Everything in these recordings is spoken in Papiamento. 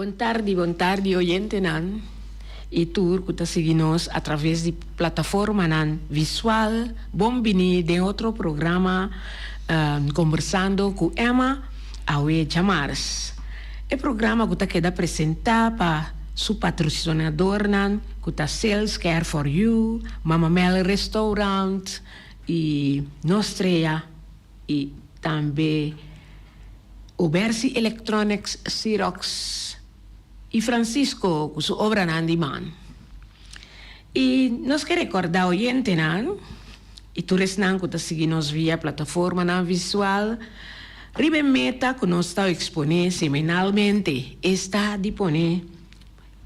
Bon tardi, bon tardi oyentenan y tur cu ta sigui nos a traves di plataformanan visual. Bon bini den otro programa Conversando cu Emma awe djamars. E programa cu ta keda presenta pa su patrocinadornan cu ta Sales Care for You, Mama Mel Restaurant y Nostrea y tambe Obersi Electronics, Xerox y Francisco cu su obranan di man. Y nos ke recorda oyentenan y tur esnan cu ta sigui nos via plataformanan visual riba e meta cu nos ta expone semanalmente, esta di pone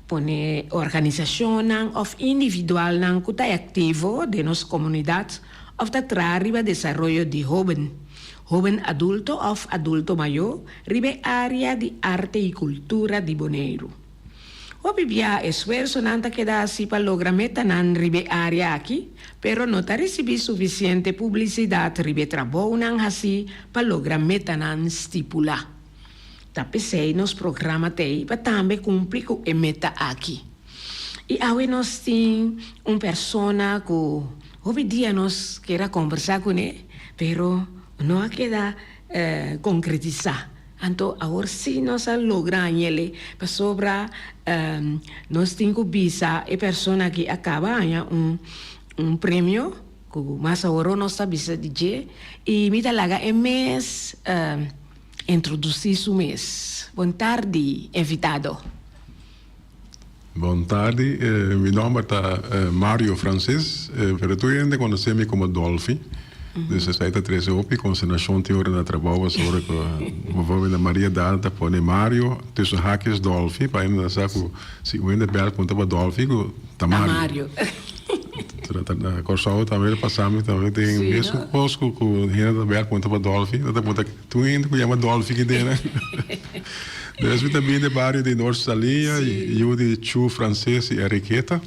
pone organisacionnan of individualnan cu ta activo den nos comunidad of ta traha riba desaroyo di hoben, hoben adulto of adulto mayor riba e area di arte y cultura di Boneiru. Hopi bia esfuersonan ta keda hasi pa logra metanan riba e area aki, pero no ta risibí sufisiente publisidat riba e trabounan hasi pa logra metanan stipulá. Ta p'esei nos programa t'ei pa tambe kumpli ku e meta aki. I awe nos tin un persona ku hopi dia nos kier a kombersá kuné, pero no a keda konkretisá. Anto awor sí nos a logra hañ'el pasobra nos tin ku bisa e persona aki a kaba haña un un premio ku mas awor nos ta bisa di dje i mi ta laga e mes introdusí su mes. Bon tardi invitado. Bon tardi, mi nomber ta Mario Francis, pero tur hende conoce mi como Dolfi. Dus esai ta trece hopi consternacion tin ora na trabou pasobra cu bijvoorbeeld na Maria Dana ta pone Mario tussen haakjes Dolfi pa hende sa cu si un hende bel puntra pa Dolfi cu ta Mario. Na Corsou tambe ta pasa mi tambe tin mesun cos cu hende ta bel puntra pa Dolfi nan ta puntra Tur hende ku yama Dolfi kidera. Des mi ta bin de bario di Noord Saliña, yu di Chu Frances i Enriqueta.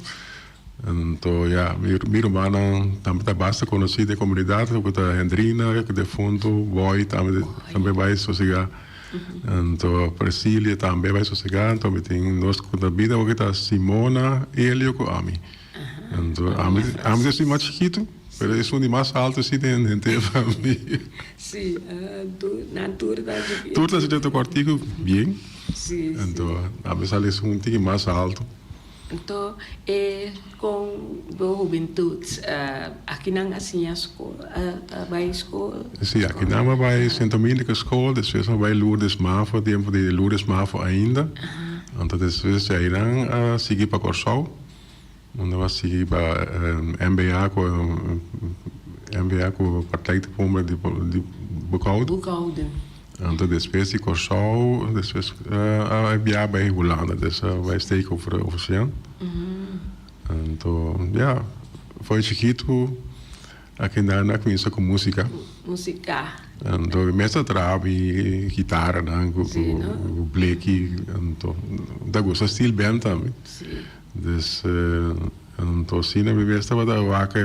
Anto ya, mi mi rumannan tambe ta basta konosí den komunidat, ku ta Hendrina, ku defuntu, Boy tambe tambe bai sosegá. Anto Precilia tambe bai sosegá. Anto mi tin nos ku ta bida awor ta Simona, Elio ku ami. Anto ami ami ta esun mas chikitu. Pero esun di mas alto si den henter famia. Si, nan tur ta chikitu. Tur ta chikitu kòrtiku bien. Si, si. Anto ami sali esun tiki mas alto. Anto e kon bo hubentut aki nan a siña skol, a bai skol? Si, aki nan a bai Sint Dominicus skol, despues a bai Lourdes Mavo, tempu di Lourdes Mavo ainda. Anto despues di ainan a sigui pa Kòrsou. Unda bo a sigui pa MBA ku MBA ku praktijkdiploma di boekhouden. Boekhouden. Anto despues di Kòrsou despues a bia bai Hulanda des a bai steek over oceaan. Anto ya for chikitu a keda a kuminsa ku musika. Musika. Anto mi mes a traha mi gitaranan ku bleki anto mi ta gusta steel band tambe. Dus anto asina mi mes tabata wak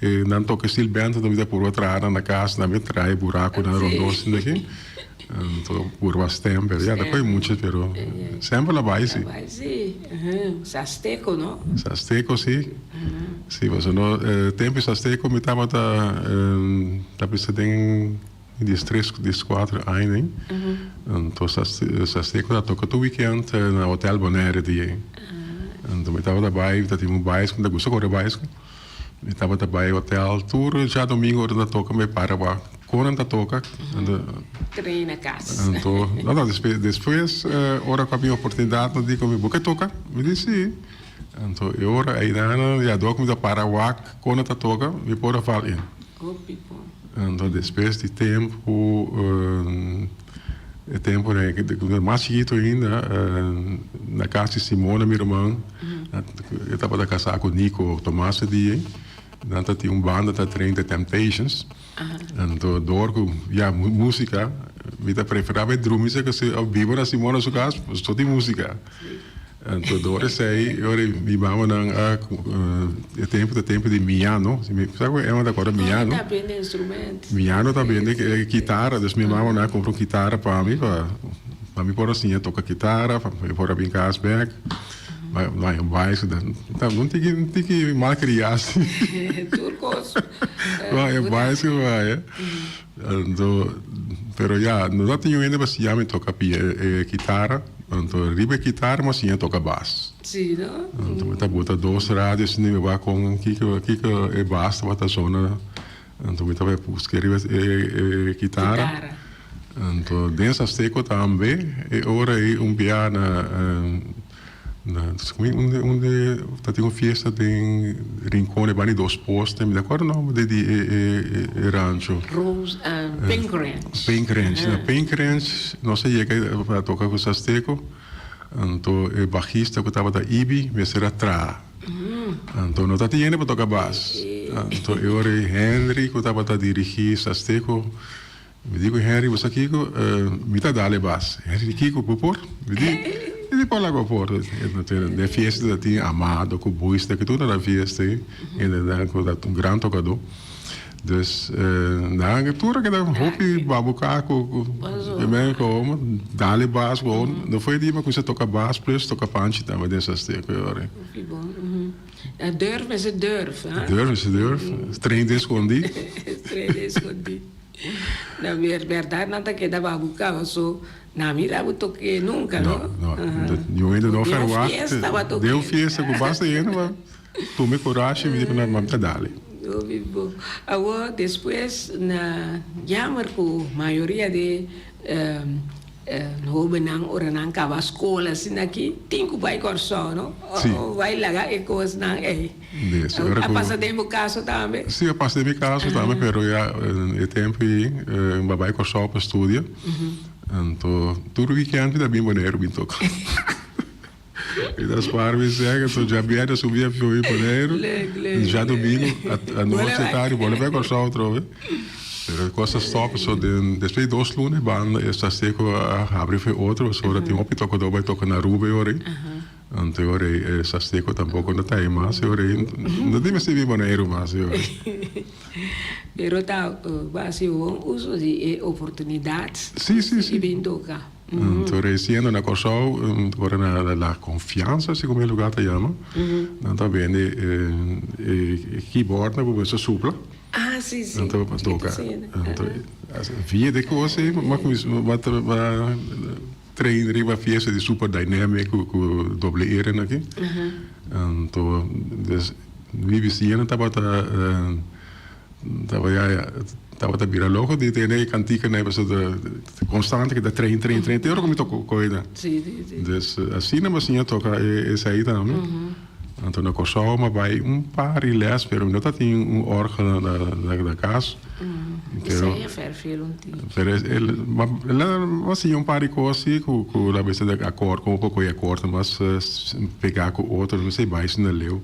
e nan toka steel band anto mi ta purba traha nan na kas nan mi traha e burakunan rondó asina aki anto purba stem pero ya ta koe mucha pero semper la bai si. La bai si Sasteko no? Sasteko si si pasobra no tempu Sasteko mi tabata ta bisa den. Diestres ku dieskuater aña ei. Anto Sasteko ta toka tur weekend na Hotel Bonaire di ei. Anto mi tabata bai, mi ta tin un baiskel, mi ta gusta kore baiskel. Mi tabata bai hotel tur djadomingo ora nan ta toka mi para wak kon nan ta toka. Anto. Train na kas. Anto, no no, despues ora ku a bin oportunidat nan di ku mi, bo ke toka? Mi di si. Anto e ora einan ya dor ku mi ta para wak kon nan ta toka mi por a val in. Hopi bon. Anto despues di tempu, e tempu ku mi mas chikitu ainda, na kas di Simona mi ruman, e tabata kasá ku Nico Tomas e dia ei, nan ta tin un banda ta train The Temptations. Anto dor ku ya músika, mi ta preferá bai drumi si biba na Simona su kas, pasobra tin músika. Anto dor esei ora mi mamanan a e tempu ta tempu di miano si mi sa ku Emma ta acorda miano. Ta bende instrument. Miano ta bende kitara dus mi mamanan a kumpra un kitara pa mi pa. Pa mi por a siña toka kitara, pa mi por a bin kas bek. Bai un bai, ta un tiki un tiki malkriá si. Tur kos. Bai un bai si bai. Anto, pero ya, no ta tin un hende pa siña mi toka pia e kitara. Anto riba e kitara mi a siña toka bas. Si, no? Anto mi ta bota dos radio asina mi wak kon kiko kiko e bas tabata zona. Anto mi ta bai buska riba e kitara. Anto den Sasteko tambe e ora ei un bia na na unda ta tin un fiesta den Rincon e banda di Dos Poste mi ta acorda nomber di di e rancho. Rose Pink Ranch. Pink Ranch na Pink Ranch nos a yega pa toca cu Sasteko anto e bajista cu tabata Ibi mester a traha. Anto no ta tin hende pa toca bas. Anto e ora ei Henry cu tabata dirigi Sasteko Mi di ku Henry, bo sa kiko? Mi ta dal e bas. Henry di, Kiko, bo por? Mi di, Mi di por laga bo por. Den fiesta ta tin Amado ku Boyce ku tur na nan fiesta ei. Hende ku ta un gran tokadó. Dus nan tur a keda hopi babuká ku mi ku dal e bas gewoon. No foi di mi a kuminsá toka bas plus toka panchi tambe den Sasteko e ora ei. Hopi bon. Durf mester durf, ha? Durf mester durf. Train den skondí. Train den skondí. Na berdad nan ta keda babuca paso na mira bo toke nunca no. No, no. Niun hende no verwacht. Den un fiesta bo toke. Den un fiesta cu basta hende bo tuma e corashi mi di cu nan ta dale. Hopi bo. Awor despues na jammer cu mayoria di Hobennan ora nan kaba skol asina aki tin ku bai Kòrsou no? Sí. O bai laga e kosnan ei. Des, ora A ku. pasa den bo kaso tambe? Sí, a pasa den mi kaso tambe, pero ya e tempu ei mi a bai Kòrsou pa studia. Anto tur wikènt mi ta bin Boneiru bin toka. Mi ta spar mi sèk, anto djabièrnè subi avion bin Boneiru, Leuk, leuk, djadumingu leuk. anochi tardi bolbe bai Kòrsou atrobe. Pero e kos a stòp pasobra den despues di dos luna e banda e Sasteko a habri for e otro pasobra tin hopi tokadó bai toka na Aruba e ora ei. Anto e ora ei e Sasteko tampoko no ta ei mas e ora ei no tin mester bin Boneiru mas e ora ei. Pero ta bo hasi bon uso di e oportunidat Sí, sí, sí. di bin toka. Anto resiendo na Kòrsou ora na La Confianza si como e lugar ta yama nan ta bende e keyboard nan ku bo mester supla. Ah, sí, sí. Anto pa toca. Anto via de cos ei m'a cuminsa m'a train riba fiesta di Super Dynamic cu cu doble R aki. Anto des mi bisiñanan tabata tabata ya tabata bira loco di tende e canticanan ei pasobra ta constante cu ta train train train te ora cu mi toca cu ei nan. Dus asina m'a siña toca esei tambe. Anto na Kòrsou mi a bai un par di lès pero mi no ta tin un òrgano na kas. Pero Esei a fèrfel un tiki. Pero el a siña un par di kos si ku ku a bes ta akòrt komo por kohe akòrt mas pegá ku otro no sei bai asina leu.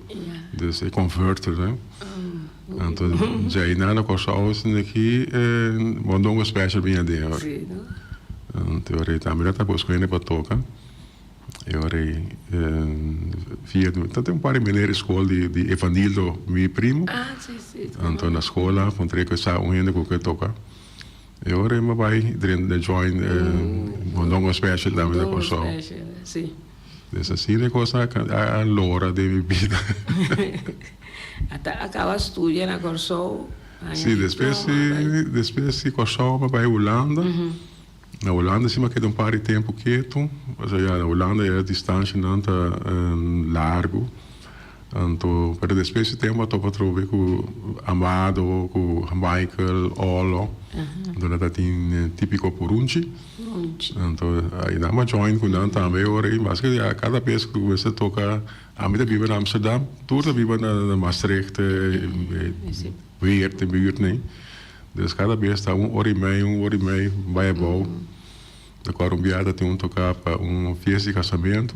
Dus e converter ne. Anto djei nan na Kòrsou esaki aki Mondongo Special bini aden awor. Anto tambe nan ta buska hende pa toka. E ora ei via ta tin un par di meneer di skol di di Evanildo mi primo. Ah, si, si. Anto na skol a kontr'é ku e sa un hende ku ke toka. E ora ei mi a bai drenta join Mondongo Special tambe na Kòrsou. Mondongo Special, si. Des asina e kos a a lora den mi bida. Ata a kaba studia na Kòrsou, haña Si, despues diploma, di bai. despues di Kòrsou mi a bai Hulanda. Na Hulanda si mi a keda un par di tempu ketu, pasobra ya na Hulanda ya e distanshanan ta largu. Anto, pero despues di tempu a topa atrobe ku Amado, ku Michael, Olo, anto nan ta tin Tipiko Purunchi. Anto nan a join ku nan tambe e ora ei, maske ya kada bes ku mester toka, ami ta biba na Amsterdam, tur ta biba na Maastricht, Weert, den buurt nei. Dus kada bes ta un ora i mei, un ora i mei bai abou. Ta kòrda un biaha ta tin un toká pa un fiesta di kasamentu.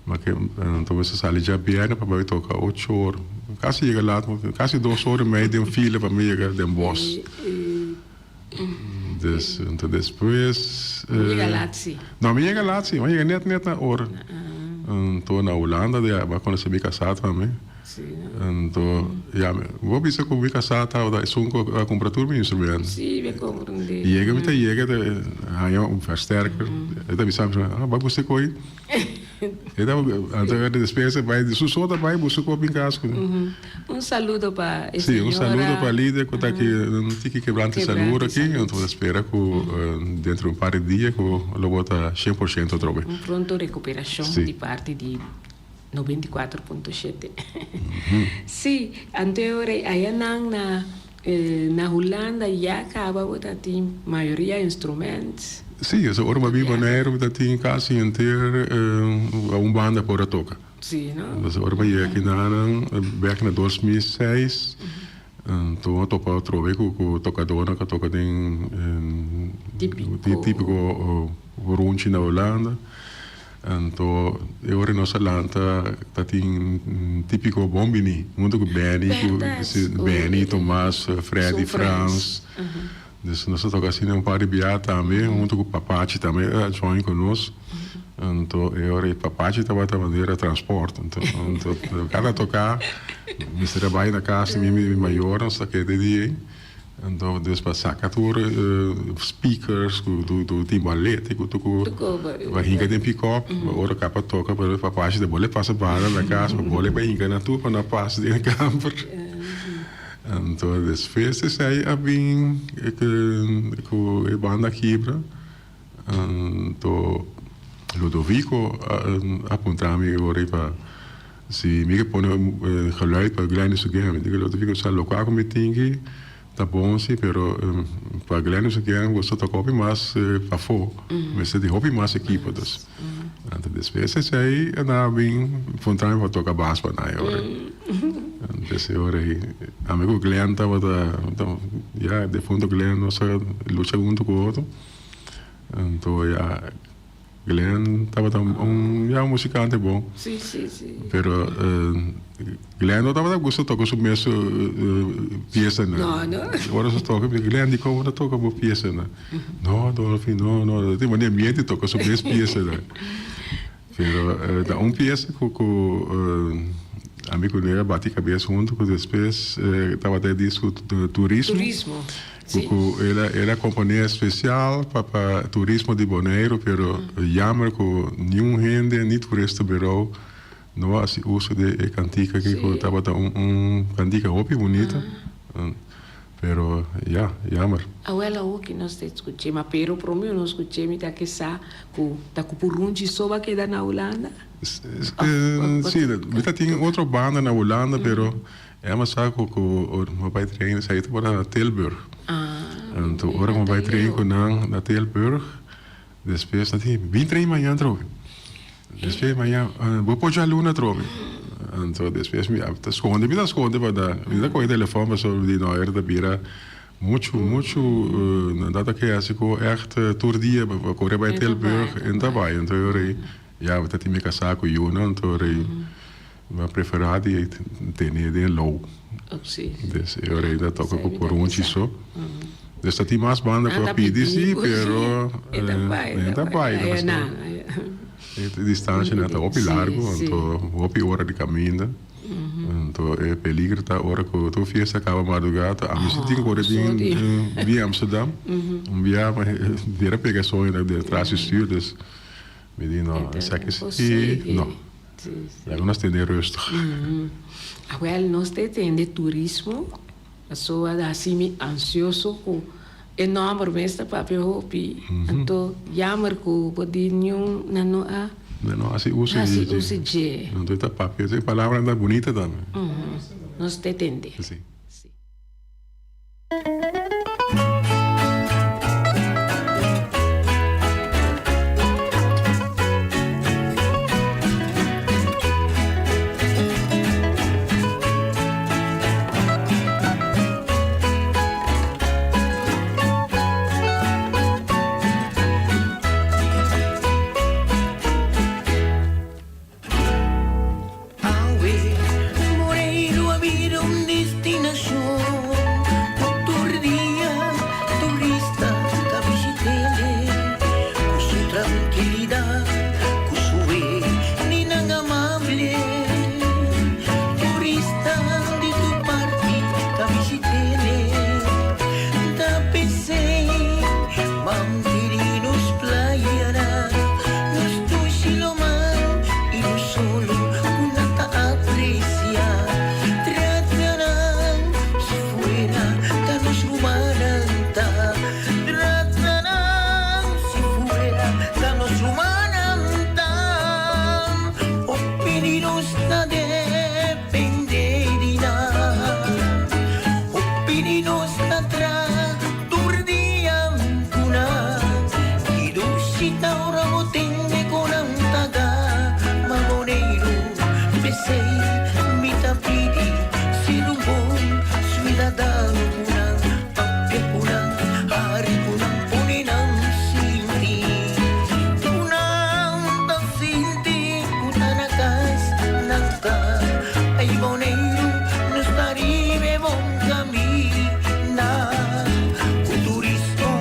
Ma ke anto mester sali djabièrnè pa bai toka ocho or. Kasi yega lat, kasi dos ora i mei den fila pa mi yega den bòs. Dus anto despues. Mi yega lat si. No, mi yega lat si. Mi yega nèt nèt na ora. Anto na Hulanda a konosé mi kasá tambe. Anto, ya, bo bisa ku mi kasá tabata esun ku a kumpra tur mi instrumento. Sí, mi a komprendé. Yega mi ta yega ta haña un versterker. E ta bisa mi, ah, bai buska koi. E ta, anto despues e bai, su so ta bai buska koi bin kas ku mi. Un saludo pa e Sí, un señora. saludo pa Lidia ku ta aki, un tiki kebrante Kebrante salud aki. salud. Anto ta spera ku dentro di un par di dia ku lo bo ta 100% atrobe. Un pronto rekuperashon Sí. di parti di 94.7. Sí, anto e ora ei ayanan na na Hulanda ya kaba bo ta tin mayoria instrument. Sí, esa ora bo a bin Boneiru bo ta tin kasi henter un banda por a toka. Sí, no? Entonces ora bo a yega kinanan bek na 2006 anto bo a topa atrobe ku tokadornan ku a toka den Típiko Runchi na Hulanda. Anto e ora nos a lanta ta tin típiko bon bini hunto ku Benny ku Benny, Tomas, Freddy, Frans. Dus nos a toka asina un par di bia tambe hunto ku Papachi tambe a join ku nos. Anto e ora ei Papachi tabata manera transport. Anto kada toka mester a bai na kas di mi mayornan nos ta keda di ei. Anto dus pa saca tur speakers cu tur timbalete cu tur cu pa hinca den pick-up ora capa toca pero papashi ta bole pasa banda na cas pa bole pa hinca nan tur pa nan pasa den e camber. Anto despues esey a bin cu e banda kibra anto Ludovico a puntra mi ora pa Si mi ke pone geluid pa Glenys su game, mi di Ludovico sa loke ku mi tin ki ta bon si, pero pa Glenys su game bo sa toka hopi mas pafó, mester di hopi mas ekipo dus. Anto despues esei a na bin puntra mi pa toka bas pa nan e ora. Antes e ora ei ami ku Glen tabata ya defunto Glen nos a lucha hunto ku otro, anto ya. Glenn tabata un ya un musikante bon. Sí, sí, sí. Pero Glenn no tabata gusta toka su mes piesanan. No, no. Ora su toka, Glenn dikon bo ta toka bo piesanan? No, Dolfi, no, no. Tin manera mienti toka su mes piesanan. Pero ta un piesa ku ku ami ku Nera bati kabes huntu ku despues tabata e disku Turismo. Turismo. Ku el a el a komponé spesial pa pa turismo di Boneiru pero jammer ku niun hende ni turista birou no a hasi uso di e kantika aki ku tabata un un kantika hopi bunita pero ya jammer. Awel awoki nos ta skuché ma pero prome nos skuché mi ta ke sa ku ta ku purunchi so ba keda na Hulanda? Si mi ta tin otro banda na Hulanda pero E a sa ku ku ora mi bai train esei tabata na Tilburg. Anto ora mi bai train ku nan na Tilburg despues nan di bin train mañan atrobe. Despues mañan bo por djaluna atrobe. Anto despues mi a ta skonde mi ta skonde pa da mi ta kohe telefòn pasobra mi di no er ta bira muchu muchu nan ta ke hasi ku ègt tur dia bo kore bai Tilburg en ta bai. Anto e ora ei ya bo ta tin mi kasá ku yunan anto e ora ei. Mi a preferá di tene den lou. Des e ora ei ta toka ku purunchi so. Des ta tin mas banda ku a pidi si, pero e ta bai. E distanshanan ta hopi largu, anto hopi ora di kaminda. Anto e peligro ta ora ku tur fiesta kaba mardugá ta ami si tin kore bin bin Amsterdam. Un bia mi a pega soño den tras di stuur des mi di no esaki si no. Laga nos tende rustig. Awel nos ta tende turismo pasobra ta hasi mi ansioso ku e nomber mes ta papia hopi anto jammer ku bo di niun nan no a Nan no hasi uso di dje. Anto ta papia e palabranan ta bunita tambe. Nos ta tende. Si. Awe, Boneiru a bira un destinashon. nos ta traha tur dia ku nan. Ki dushi ta ora bo tende ku nan ta gama Boneiru. P'esei mi ta pidi ser un bon suidadano ku nan, papia ku nan, hari ku nan, pone nan sinti ku nan ta sinti ku ta na kas nan ta. Ai Boneiru, nos ta riba e bon kaminda ku turismo,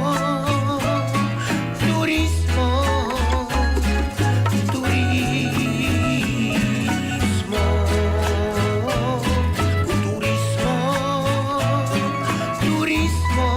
turismo, turismo, ku turismo, turismo, turismo.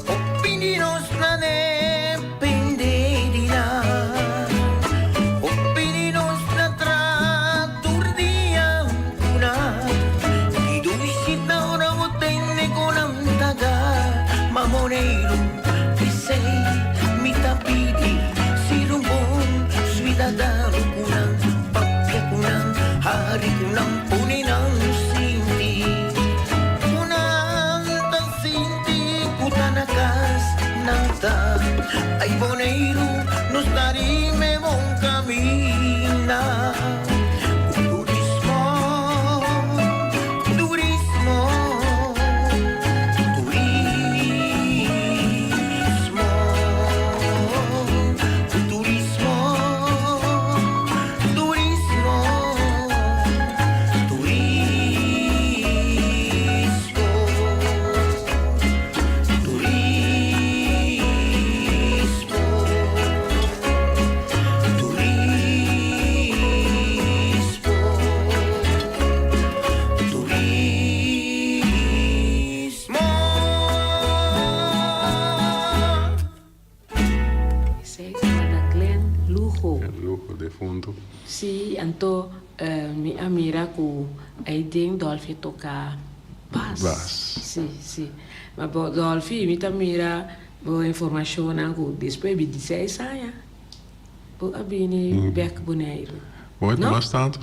Hopi di nos ta depende di nan. Hopi di nos ta traha tur dia ku nan. Ki dushi ta ora bo tende ku nan ta gama Boneiru. P'esei mi ta pidi ser un bon suidadano ku nan, papia ku nan, hari ku nan, pone nan sinti ku nan ta sinti ku ta na kas nan ta. Ai Boneiru, nos ta riba e bon kaminda ku turismo, turismo, turismo, ku turismo, turismo, turismo, turismo, turismo, turismo. Esei tabata Glenn Lugo. Glenn Lugo, defunto. Sí, anto mi a mira ku ei den Dolfi a toka bas. Bas. Sí, sí. Ma bo Dolfi, mi ta mira bo informashonnan ku despues di 26 aña bo a bini bek Boneiru. Bo e ta mas tantu,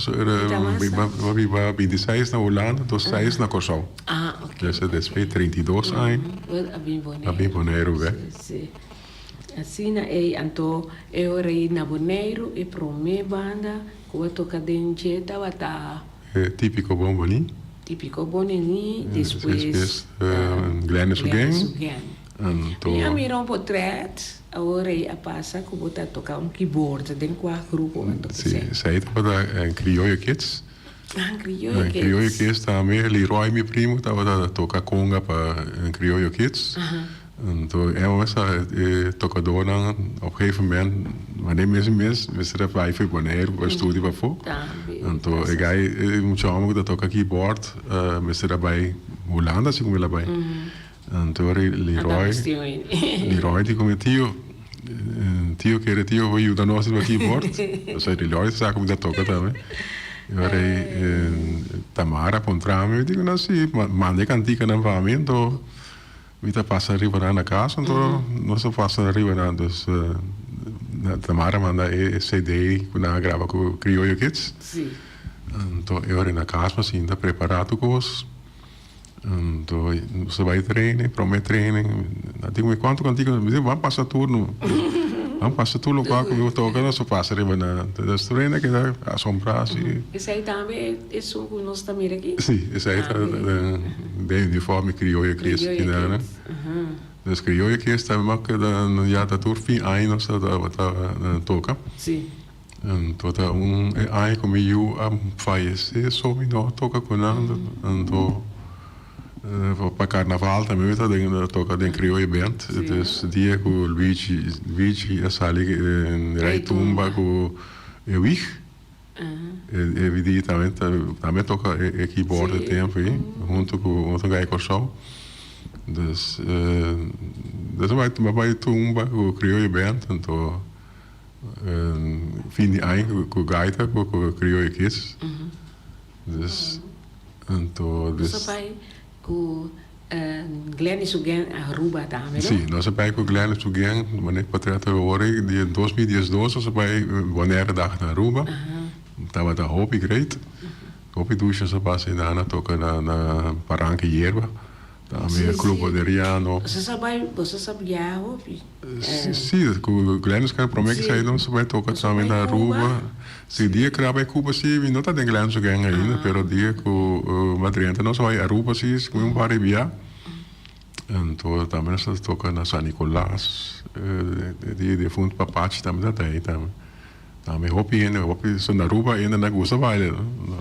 bo a biba 26 na Hulanda, anto 6 na Kòrsou. Ah, ok. Des despues 32 aña Bo a bini Boneiru. A bini Boneiru bek. Sí, sí. Asina ei anto e ora ei na Boneiru e prome banda ku a toka den dje tabata. E Típiko Bon Boní. Típiko Bonini, despues. Despues Glennis su Glennis su gang. Anto. Mi a mira un potret awor ei a pasa ku bo ta toka un keyboard den kua grupo a toka Si, esei? esei tabata Krioyo Kids. Ah, Krioyo Kids. Krioyo Kids tambe Leroy mi primo tabata toka konga pa Krioyo Kids. Anto e ora e tokadónan op gegeven moment wanneer mes mes mester a bai for Boneiru pa studia pafó. Anto e gai e mucha hòmber ku ta toka keyboard mester a bai Hulanda si ku el a bai. Anto ora Leroy Leroy di ku mi tio tio kere tio por yuda nos riba keyboard. Pasobra Leroy sa ku mi ta toka tambe. E ora Tamara a puntra mi mi di ku nan si manda e kantikanan pa mi anto. Mi ta pasa riba nan na cas anto nos ta pasa riba nan dus Tamara manda e CD cu nan a graba cu Crioyo Kids. Anto e ora na cas mi a sinta prepara tur cos anto nos a bay training prome training nan tin mi cuanto cantica mi di ban pasa turno ban pasa tur locual cu mi toca nos a pasa riba nan dus tur hende a keda asombra asi. Esey tambe esun cu nos ta mira aki? Si esey ta. Den uniforme Crioyo Kids kina. Dus Crioyo Kids ta mak ya ta tur fin aña nos ta toka. Anto ta un e aña ku mi yu a fayesé so mi no a toka ku nan. Anto pa karnaval tambe mi ta toka den Crioyo Band. Dus dia ku Luigi Luigi a sali Rei Tumba ku e wig. E bidi tambe tambe toca e keyboard e tempo ei hunto cu otro guy Kòrsou. Dus dus a bai a bai tumba ku Crioyo Band anto fin di aña ku gaita ku Crioyo Kids. Dus anto dus. Nos a bai ku Glenn y su gang Aruba tambe no? Si, nos a bai ku Glenn y su gang manera ku patrata awor ei di 2012 nos a bai Bonaire dag na Aruba. Tabata hopi great. Hopi dushi nos a pasa einan a toka na na Paranka Yerba. Tambe Club Boneriano. Boso sa bai boso sa biaha hopi? Si, ku Glenn su gang prome ku sa nos a bai toka tambe na Aruba. Si dia ku a bai Cuba si mi no ta den Glenn su gang ainda pero dia ku Madrienta nos a bai Aruba si ku un par di bia. Anto tambe nos a toka na San Nicolas di difunto Papachi tambe ta ta ei tambe. Tambe hopi hende hopi so na Aruba hende nan gusta baile no.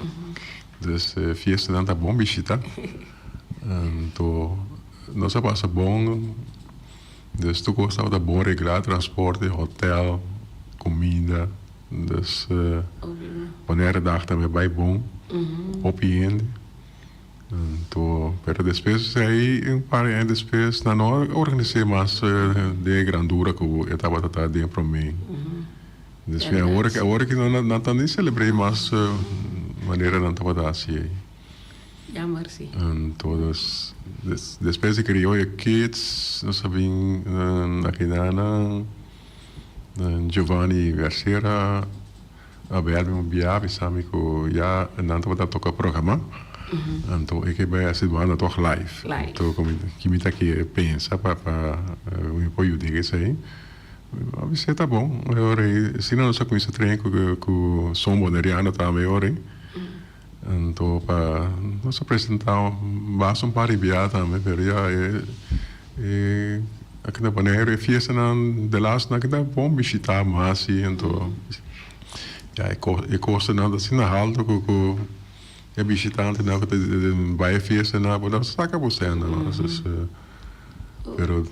Dus e fiestanan ta bon bishita. Anto nos a pasa bon dus tur kos tabata bon reglá, transporte, hotel, kuminda. Dus wanneer e dag tambe bai bon, hopi hende. Anto, pero despues ei un par di aña despues nan no a organis'é mas den e grandura ku e tabata ta den promé. Despues awor awor ki nan nan ta ni selebr'é mas manera nan tabata hasi ei. Jammer si. Anto dus despues di Criolla Kids nos a bin aki nan Giovanni Garcera. A bel mi un bia bisa mi ku ya nan tabata toka programa anto e ke bai hasi banda tog live anto ku mi ta ke pensa pa pa mi por yuda den esei a bis'é ta bon e ora ei asina nos a kuminsa train ku ku son boneriano tambe e ora ei anto pa nos a presenta basta un par di bia tambe pero ya e e aki na Boneiru e fiestanan de laatste nan ta bon bishita mas si anto ya e e kostonan ta asina halto ku ku e bishitantenan ku ta bai e fiestanan bo no saka bo sèn entonces pero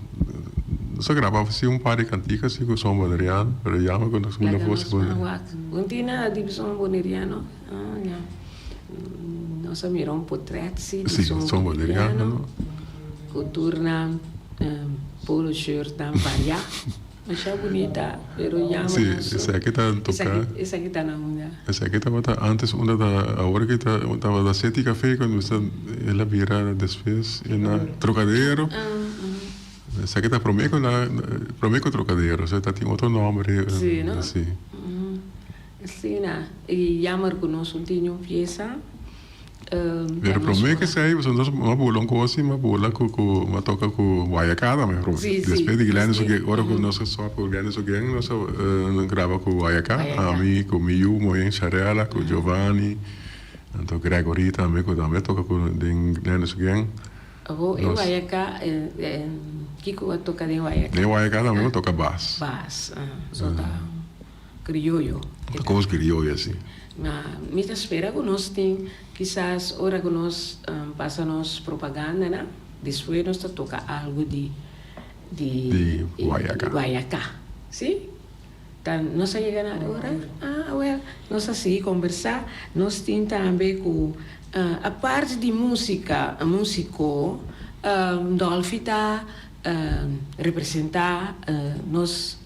nos a graba si un par di kantika si ku son boneriano pero yama ku nos Laga nos ban wak. Bo tin nada di son boneriano? Ah ya. Nos a mira un potret si di son boneriano ku tur nan polo shirtnan variá. Masha bunita pero yama Si, esaki ta toca. Esaki ta na unda? Esaki tabata antes unda ta awor ki ta tabata City Cafe cuando esta el a bira despues na Trocadero. Esaki ta prome cu na prome cu Trocadero osea ta tin otro nomber. Si no? Si. Asina y jammer cu nos un tin un fiesta. Pero prome ke esei pasobra nos a bula un kos i mi a bula ku ku mi a toka ku Guayacá tambe prome. Despues di Glennis Ogen ora ku nos a stòp ku Glennis Ogen nos a graba ku Guayacá ami ku mi yu Moyen Sharella ku Giovanni anto Gregory tambe ku tambe a toka ku den Glennis Ogen. Abo e Guayacá kiko a toka den Guayacá? Den Guayacá tambe mi a toka bas. Bas so ta Crioyo. Ta kos crioyo si. Ma mi ta spera ku nos tin kisas ora ku nos pasa nos propagandanan despues nos ta toka algu di di Guayaca. Guayaca si ta nos a yega na ora ah awel nos a sigui kombersá nos tin tambe ku aparte di musika musiko Dolfi ta representá nos.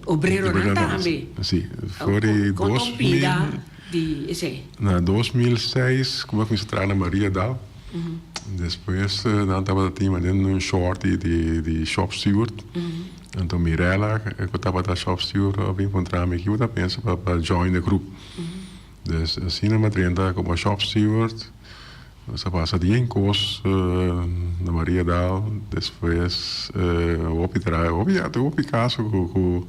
Obreronan tambe. Si, for di 2000. Di esei? Na 2006 ku mi a kuminsá traha na Mariadal. Despues nan tabata tin manera un short di shop steward. Anto Mirella ku tabata shop steward a bin puntra mi kiko ta pensa pa join e grup. Dus asina mi a drenta komo shop steward. Nos a pasa bien kos na Mariadal, despues hopi tra hopi ya hopi kaso ku ku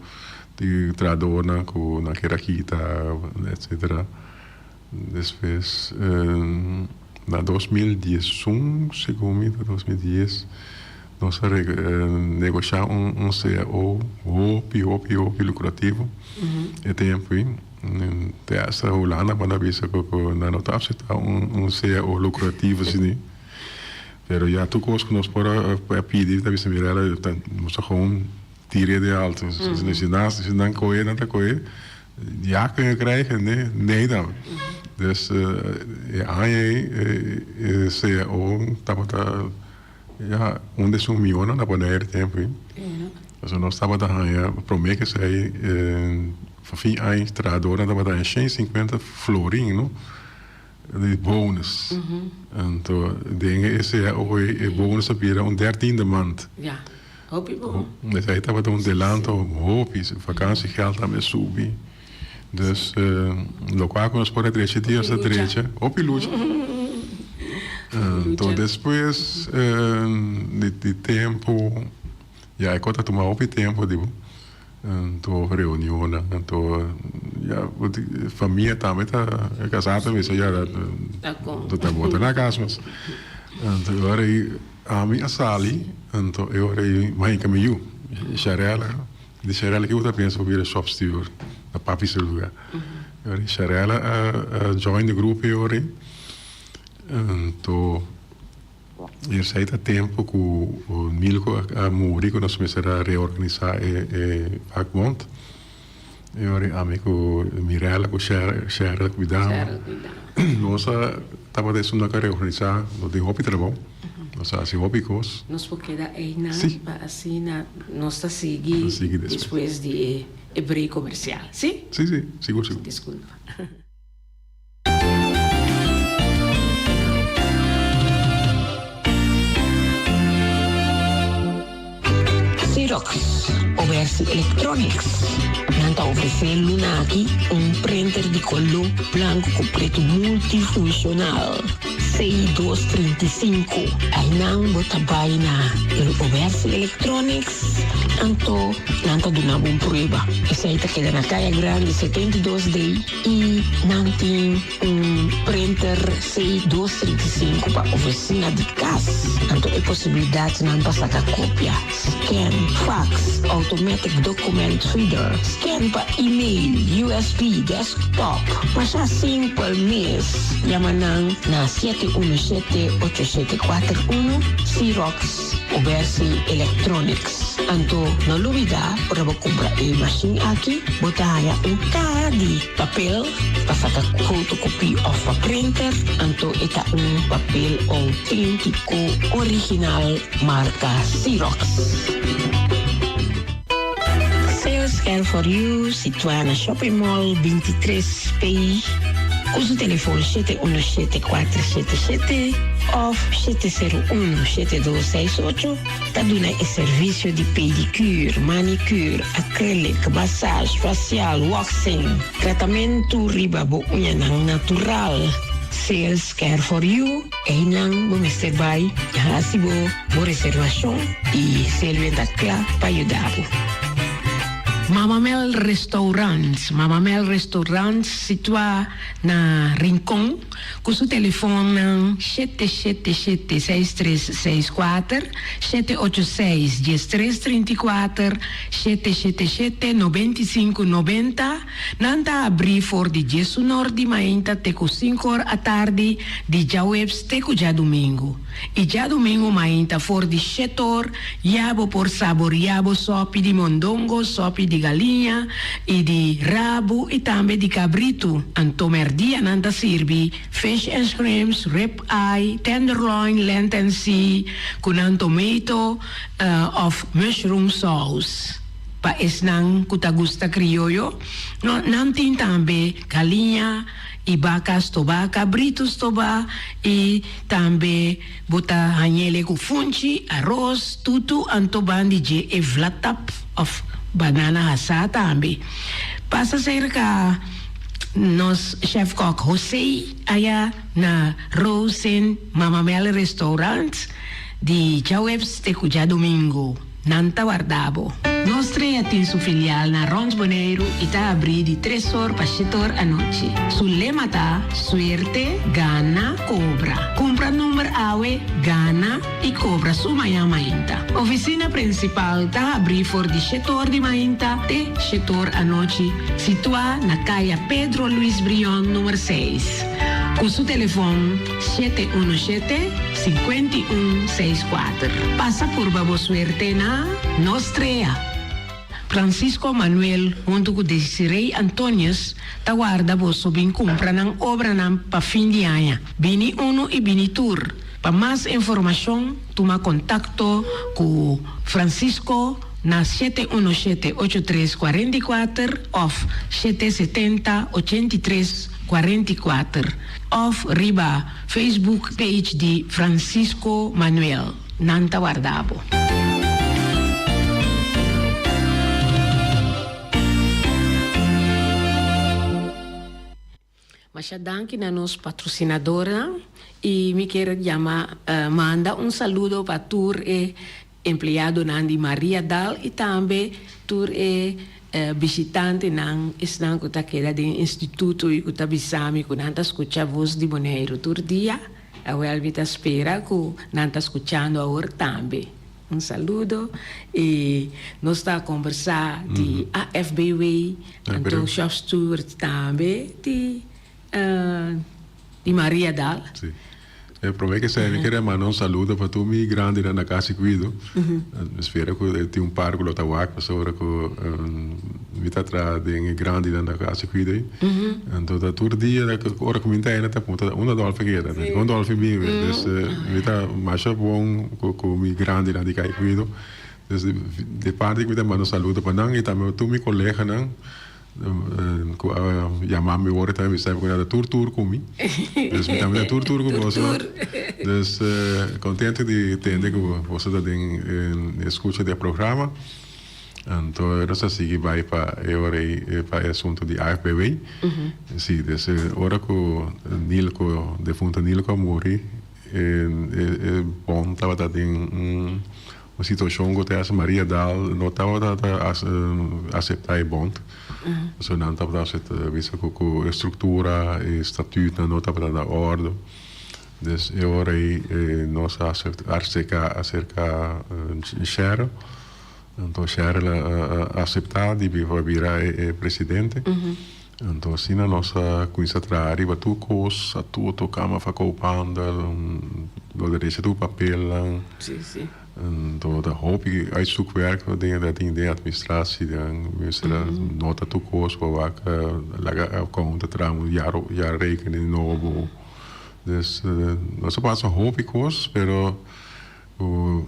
di trahadornan ku nan kier a kita etcetera. Despues na 2011 segun mi ta 2010 nos a negosha un un cao hopi hopi hopi lukrativo e tempu ei. Te hasta Hulanda a manda bisa cu cu nan no ta acepta un cao lucrativo asina. Pero ya tur cos cu nos por a pidi ta bisa Mirella nos a gewoon tira di alto. Si nan coge nan ta coge. Ja kun je krijgen? Nee, nee dan. Dus e aña ey e cao tabata. ya un di esun mihónan na Bonaire tempu ei. Pasobra nos tabata haña promé ku esei fin aña trahadornan tabata haña 150 florin no di bonus. Anto den e cao e bonus a bira un dertiende maand. Hopi bon. Esei tabata un delanto hopi, vakantiegeld tambe a subi. Dus lokual ku nos por a drecha dia nos a drecha. Hopi lucha. Anto despues di tempu, ya e kos a tuma hopi tempu di bo. Anto reunionnan, anto ya famia tambe ta kasá ta bisa ya ta bo ta na kas mas. Anto e ora ei ami a sali, anto e ora ei mi a hinka mi yu, Sharella. Di Sharella ke bo ta pensa bo bira shop steward na papi su luga. E ora ei Sharella a join de grupo e ora ei. Anto. Esei ta tempu ku Milko a muri ku nos mester a reorganisá e vakbond. E ora ami ku Mirella ku Sherel kuidaba. Nos a tabata esun ku a reorganisá, nos tin hopi trabou, nos a hasi hopi kos. Nos por keda einan pa asina nos ta sigui despues di e break komersial, si? Si, si, sigur sigur. Diskulpa. Xerox, Obersi Electronics, nan ta ofresé luna aki un printer di koló blanku ku pretu multifunshonal C235. Einan bo ta bai na Obersi Electronics, anto nan ta duna bo un prueba. Esei ta keda na Kaya Grandi 72D. I nan tin un printer C 235 pa oficina di cas. Anto e posibilidadnan pa saca copia, scan, fax, automatic document reader, scan pa email, USB, desktop. Masha simpel mes. Yama nan na 717 8741, Xerox Obersi Electronics. Anto no lubida ora bo kumpra e mashin aki bo ta haña un kaha di papel pa saka fotokopie òf pa printer, anto e ta un papel outéntiko original marka Xerox. Sales Care for You situá na Shopping Mall 23 P ku su telefon 717 477 òf 701 7268. Ta duna e servisio di pedicure, manicure, acrylic, massage, facial, waxing, tratamentu riba bo uñanan natural. Sales Care for You, einan bo mester bai i hasi bo bo reservashon i Selvia ta kla pa yuda bo. Mama Mel Restaurant, Mama Mel Restaurant situá na Rincon. Ku su telefonnan 777 6364, 786 1334, 777 95 90, nan ta abrí for di diesunor di mainta te ku sinkor atardi di djaweps te ku djadumingu. I djadumingu mainta for di shetor ya bo por saboria bo sopi di mondongo, sopi di galiña i di rabu i tambe di kabritu. Anto merdia nan ta sirbi fish and shrimps, rib eye, tenderloin, lent and sea ku nan tomato of mushroom sauce. Pa esnan ku ta gusta krioyo, nan tin tambe galiña i baka stobá, kabritu stobá i tambe bo ta hañ'ele ku funchi, aros, tutu anto bandi dje e vlatap òf banana hasá tambe. Pasa serka nos chef kòk José aya na Rosen Mama Mel Restaurant di djaweps te ku djadumingu. Nan ta warda bo. Nos Trea tin su filial na Rond Boneiru i ta abrí di tres or pa shete or anochi. Su lema ta, Suerte, gana, kobra. Kumpra number awe, gana i kobra su mañan mainta. Ofisina prinsipal ta habrí for di shete or di mainta te shete or anochi, situá na Kaya Pedro Luis Brion number seis. Ku su telefon. 717 51 64. Pasa purba bo suerte na Nos Trea. Francisco Manuel huntu ku Desiree Antonius ta warda boso bin kumpra nan obranan pa fin di aña. Bini unu i bini tur. Pa mas informashon tuma kontakto ku Francisco na 717 83 44 òf 770 83 44 òf riba Facebook page di Francisco Manuel. Nan ta warda bo. Masha danki na nos patrosinadornan y mi kier yama manda un saludo pa tur e empleadonan di Maria Dal y tambe tur e bishitantenan esnan cu ta keda den instituto y cu ta bisa mi cu nan ta scucha Voz di Boneiru tur dia. Awel mi ta spera cu nan ta scuchando awor tambe. Un saludo y nos ta conversa di AFBW anto shop steward tambe di di Maria Dal. Si. E prome ke esei mi kere manda un saludo pa tur mi grandinan na Casa y Cuido. Mi spera ku tin un par ku lo ta wak pasobra ku mi ta traha den e grandinan na Casa y Cuido ei. Anto ta tur dia ora ku mi ta ena ta puntra unda Dolfi keda, dikon Dolfi bin be. Dus mi ta masha bon ku mi grandinan di Casa y Cuido. Dus di parti ku mi ta manda un saludo pa nan y tambe pa tur mi koleganan. Ku a yama mi ora tambe mi sabi ku nan ta tur tur ku mi. Dus mi tambe ta tur tur ku boso. Dus kontento di tende ku boso ta den eskucha di e programa. Anto nos a sigui bai pa e ora ei pa e asuntu di AFBW. Si, dus ora ku Nilko, defunto Nilko a muri e bond tabata den un. Un situacion cu ta Maria Daal no tabata ta acepta e bond. Pasobra nan tabata bisa cu cu e structura, e statuutnan no tabata na orde. Dus e ora ey nos a acerca acerca Cheryl. Anto Cheryl a acepta di bira e presidente. Anto asina nos a cuminsa traha riba tur cos, a tur otro Kamer van Koophandel, lo derecha tur papelnan. Anto ta hopi uitzoekwerk dingen dat tin den administratie dan mester a nota tur cos pa wak laga accountant traha un jaarrekening nobo. Dus nos a pasa hopi cos pero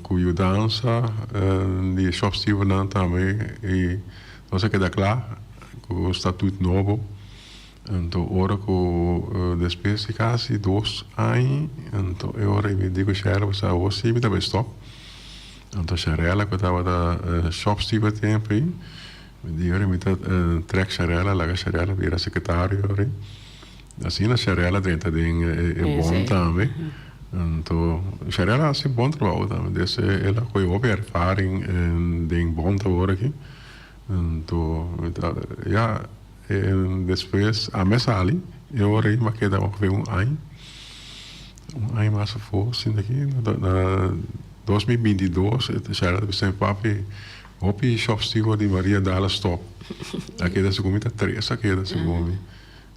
cu yudansa di e shopstewardnan tambe y nos a keda cla cu un statuut nobo. Anto ora cu despues di casi dos aña anto e ora mi di cu Sherla bo sa awor si mi ta bay stop. Anto Sherela cu tabata shopsteward tempo ey mi di ora mi ta trek Sherela laga Sherela bira secretario ora ey. Asina Sharela drenta den e bon tambe. Anto Sharela a hasi bon trabou tambe. Des el a kohe hopi ervaring den bon trabou aki. Anto ya despues ami a sali e ora ei mi a keda ongeveer un aña. Un aña mas afo sinta aki na 2022 Sharela ta bisa mi papi hopi shop steward di Maria Dal a stop. A keda segun mi ta tres a keda segun mi.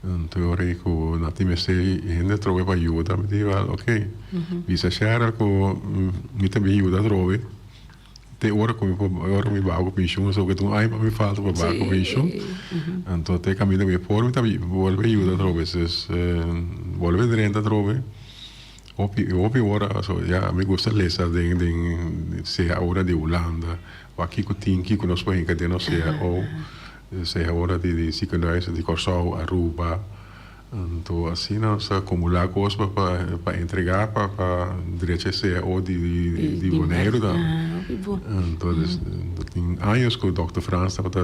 Anto e ora ei ku nan tin mester hende atrobe pa yuda, mi di wèl oke. Bisa Cheryl ku mi ta bin yuda atrobe te ora ku mi por ora ku mi baha ku penshun, so ku ta un aña pa mi falta pa baha ku penshun. Anto te kaminda ku mi por mi ta bolbe yuda atrobe. Entonces bolbe drenta atrobe hopi hopi ora so ya mi gusta lesa den den sea ora di Hulanda wak kiko tin kiko nos por hinka den nos cao. Sea ora di di ziekenhuis di Kòrsou, Aruba, anto asina nos ta akumulá kos pa pa entregá pa pa drecha e cao di di Boneiru tambe. Anto tin años ku dòkter Frans tabata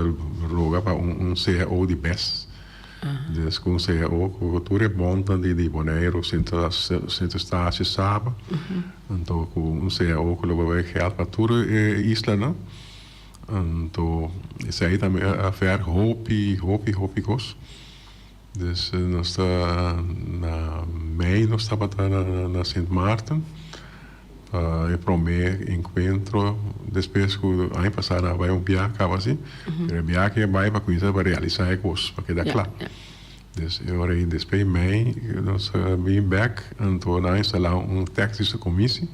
roga pa un un cao di bes. Des ku un cao ku tur e bòntnan di di Boneiru, Sint Sint Eustatius, Saba, anto ku un cao ku lo bai gèld pa tur e islanan. Anto esei tambe a verg hopi, hopi, hopi kos. Dus nos ta na mei nos tabata na Sint Maarten pa e prome enkuentro despues ku aña pasá nan a bai un biaha kaba asi. Pero e biaha ke a bai pa kuminsá pa realisá e kos pa keda kla. Dus e ora ei despues di mei nos a bin bèk anto nan a instalá un tèknische commissie.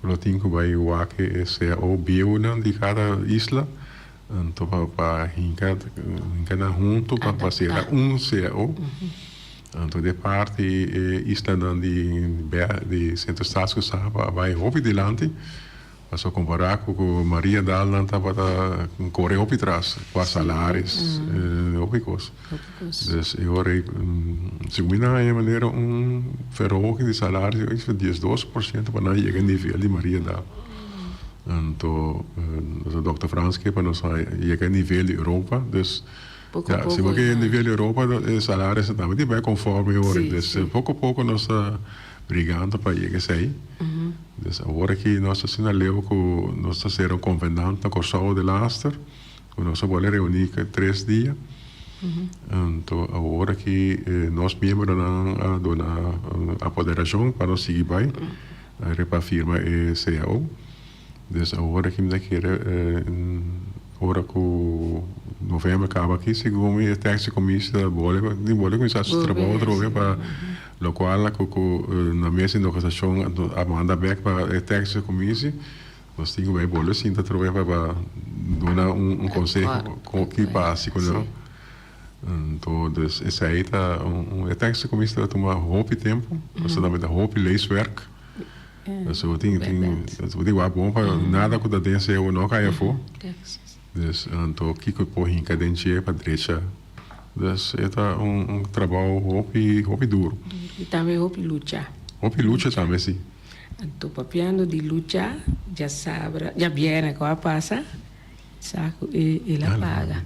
Ku lo tin ku bai wak e cao bieunan di kada isla, anto pa pa hinka hinka nan huntu pa pa sera un cao. Anto di e parti e islanan di di Sint Eustatius ku Saba a bai hopi dilanti. Pasobra kompará ku ku Mariadal nan tabata kore hopi tras kua salaris hopi kos. Dus e ora ei segun mi nan haña manera un verhoging di salaris di iets diesdos por siento pa nan yega e nivel di Mariadal. Anto Dòkter Frans ke pa nos yega e nivel di Europa dus ya si bo ke yega e nivel di Europa e salarisnan tambe tin bai konforme e ora ei. Dus poko poko nos ta brigando pa yega esei. Dus awor aki nos ta asina leu ku nos ta sera un konvenant na Kòrsou de laster ku nos a bolbe reuní tres dia. Anto awor aki nos miembronan a duna apoderashon pa nos sigui bai riba firma e cao. Dus awor aki mi ta kere ora ku november kaba aki segun mi e taxi commissie ta bolbe tin bolbe kuminsá su trabou atrobe pa lokual ku ku na mes organisashon a manda bek pa e taxi commissie nos tin ku bai bolbe sinta atrobe pa pa duna un konseho kon ki pasa ku nan. Anto dus esei ta un e taxi commissie ta tuma hopi tempu pasobra tambe ta hopi leeswerk. Dus bo tin tin bo tin wak bon pa nada ku ta den seo no kai afó. Dus anto kiko por hinka den dje pa drecha. Dus e ta un un trabou hopi hopi duru. I tambe hopi lucha. Hopi lucha tambe si. Anto papiando di lucha djasabra djabièrnè ku a pasa sa ku el a paga.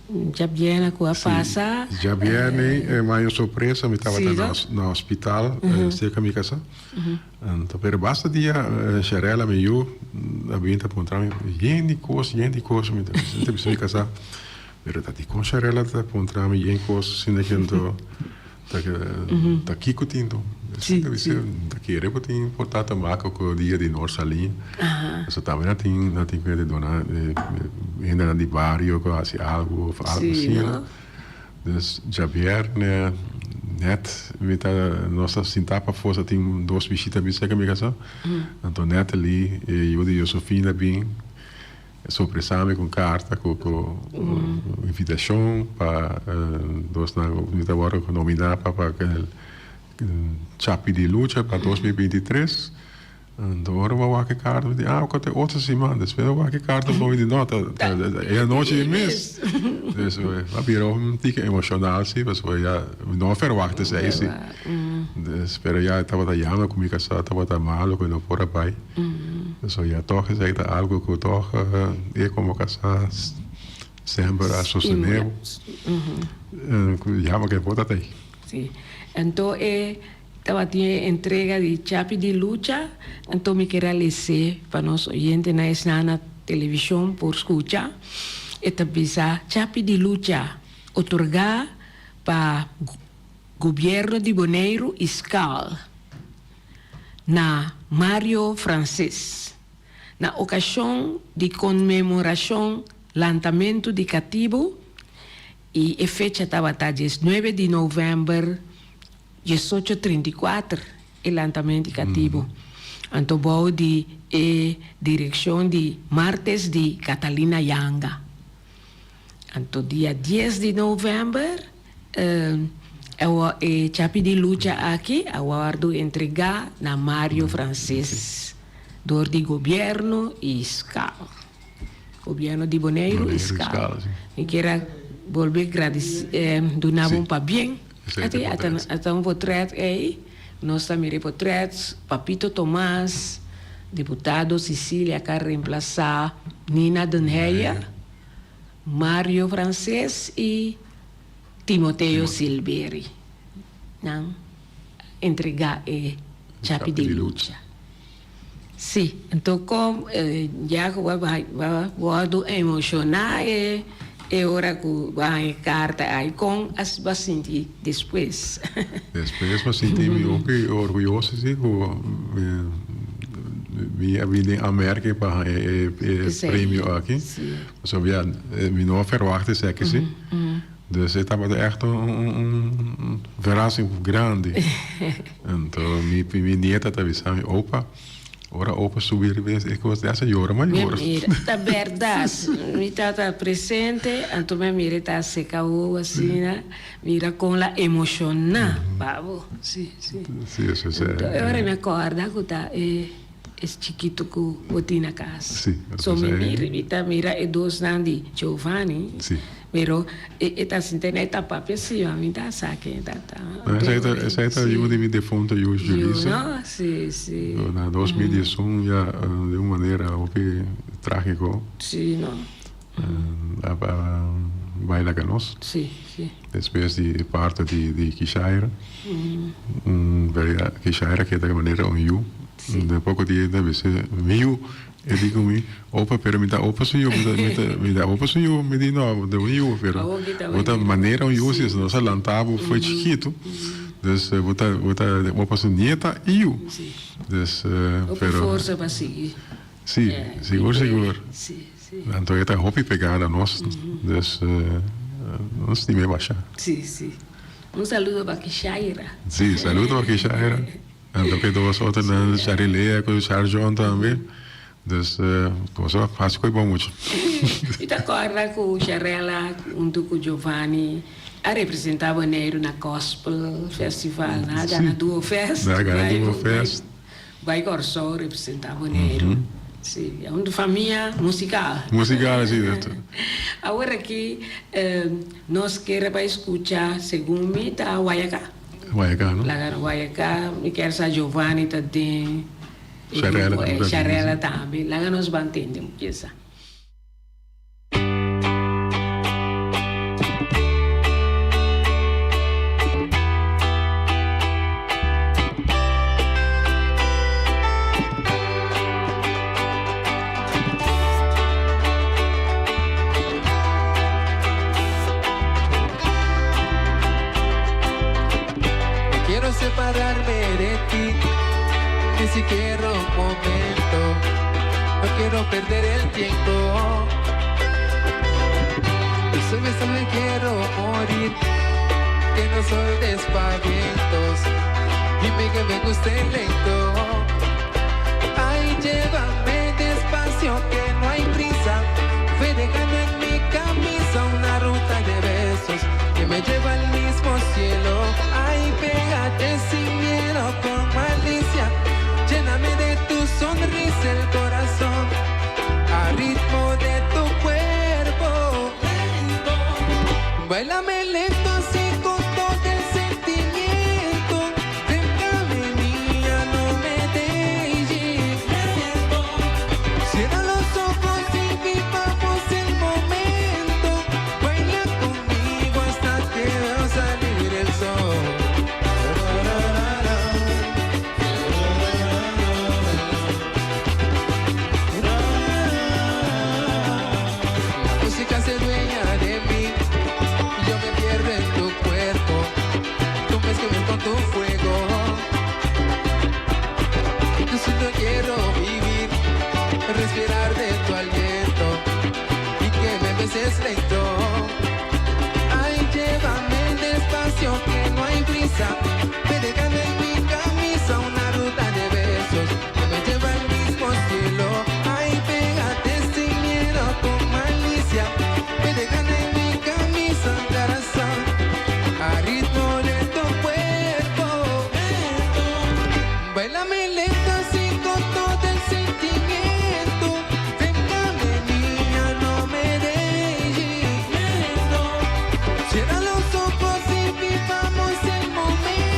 Djabièrnè ku a pasa. Si, djabièrnè mi haña un sorpresa, mi tabata na hospital serka mi kasa. Anto pero basta dia Sharella mi yu a bin ta puntra mi yen di kos, yen di kos, mi ta bisa mi kasa pero ta dikon Sharella ta puntra mi yen kos asina ke anto ta kiko tin to? Mi ta bisa ta kere ku tin por ta tamaka ku dia di Noord-Saliña. Pasobra tambe nan tin nan tin ku duna hendenan di bario ku hasi algu of algu asina. Dus djabièrnè nèt mi ta nos ta sintá pafó sa tin dos bishita bin serka mi kasa. Anto Natalie e yu di Josefina bin sorpresá mi ku un karta ku ku invitashon pa nos nan mi ta wòrdu nominá pa pa Chapi di Lucha pa 2023. Anto ora bo a wak e karta bo di ah oca ta e otro siman despues bo wak e karta bo di no ta e anochi e mes dus a bira un tiki emocional si pasobra ya mi no a verwachta esei si dus pero ya tabata yama cu mi casa tabata malo cu no por a bay so ya toch esei ta algo cu toch e como casa semper a sostene bo yama cu e por ta tey. Si anto e Tabatin e entrega di Chapi di Lucha, anto mi kier a les'é pa nos oyentenan esnan na televishon por skucha. E ta bisa, Chapi di Lucha, otorgá pa Gobièrnu di Boneiru i skal na Mario Francis, na okashon di konmemorashon lantamentu di katibu i e fecha tabata diesnuebe di novèmber 1834 e lantament di katibu, anto bou di e direkshon di Martes di Catalina Yanga. Anto dia dies di novèmber e chapi di lucha aki a wòrdu entregá na Mario Francis dor di gobièrnu i skal. Gobièrnu di Boneiru i skal. Mi kier a bolbe gradisí duna bo un pabien. Ati ata un potret ei, nos ta mira e potret, Papito Tomas, diputado Cicilia ka remplasá Nina Den Heyer, Mario Frances i Timoteo Silberi. Nan entregá e chapi di lucha. Sí, anto kon ya ku bo a wòrdu emoshoná e e ora ku bo a haña e karta ai, kon bo a sinti despues? Despues mi a sinti mi hopi orguyoso si ku mi a bini den Amerka pa haña e premio aki, pasobra mi no a ferwagt esaki si. Dus e tabata ègt un verasing grandi. Anto mi nieta ta bisa mi, Opa. Ora opa subi riba e kos di hasta yora ma yora. Mi mira, ta bèrdat. Mi tabata presente, anto mi a mira e ta seka wowo asina, mira kon la emoshoná pa bo. Si, si. Si, eso es. Anto e ora mi a kòrda ku ta e es chikitu ku bo tin na kas. Si, So mi mira, mi ta mira e dosnan di Giovanni. Si. Pero e ta sinti na e ta papia si, ma mi ta sa ken e ta ta. Esei ta esei ta yu di mi defunto yu Julissa. Yu no? Si, si. Na 2011 ya di un manera hopi tragico. Si no. A bai laga nos. Si, si. Despues di e parto di di Kishaira. Pero ya Kishaira keda manera un yu. Si. Den poko dia e ta bisa mi yu. E di ku mi, Opa, pero mi ta opa su yu, mi ta, mi ta, mi ta opa su yu. Mi di, No, bo ta un yu, pero bo ta manera un yu si, nos a lanta bo fo'i chikitu. Dus bo ta, bo ta opa su nieta i yu. Dus, pero. Forsa pa sigui. Si, sigur, sigur. Anto e ta hopi pegá na nos, dus nos stim'é basha. Si, si. Un saludo pa Kishaira. Si, saludo pa Kishaira. Anto ke dos otronan Sharilea ku Sharjon tambe. Dus kos a hasi koe bon mucha. Mi ta kòrda ku Sharella huntu ku Giovanni a representá Boneiru na Gospel Festival. Nan a gana Duo Fest. Nan a gana Duo Fest. Bai Kòrsou representá Boneiru. Si, e un famia musikal. Musikal, si. Awor aki nos kere bai skucha segun mi ta Guayacá. Guayacá, no? Laga Guayacá, mi kier sa Giovanni ta den e Sharella grupo, tambe ta den. Sharella tambe. Laga nos ban tende un pieza. No quiero separarme de ti, ni siquiera un momento. No quiero perder el tiempo. Tú sabes me quiero morir, que no soy de espavientos. Dime que me guste lento. Ay, llévame despacio que no hay prisa. Ve dejando en mi camisa una ruta de besos que me lleva al mismo cielo. Ay, pégate sin miedo con malicia. Lléname de tu sonrisa el corazón. A ritmo de tu cuerpo. Lento. Báilame lento así con todo el sentimiento. Déjame niña, no me dejes. Lento. Cierra los ojos y vivamos el momento. Baila conmigo hasta que veo salir el sol. La música se dueña de mí. Yo me pierdo en tu cuerpo. Tú me escribes con tu fuego. Yo solo quiero vivir, respirar de tu aliento y que me beses lento. Ay, llévame despacio que no hay prisa. Ve dejando en mi camisa una ruta de besos que me lleva al mismo cielo. Ay, pégate sin miedo con malicia. Ve dejando en mi camisa un corazón a ritmo de tu cuerpo. Báilame lento así con todo el sentimiento. Déjame niña, no me dejes. Cierra los ojos y vivamos el momento.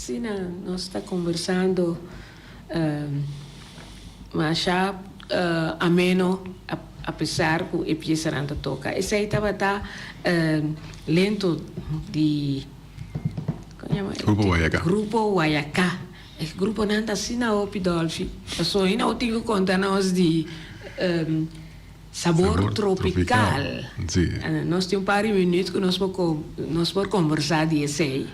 Asina nos ta conversando masha ameno apesar cu e piesanan ta toca. Esey tabata lento di Grupo Guayacá. Grupo Guayacá. E gruponan ta asina hopi Dolfi. Pasobra no tin cu conta nos di Sabor tropical. Nos tin un par di minuut cu nos por nos por conversa di esey.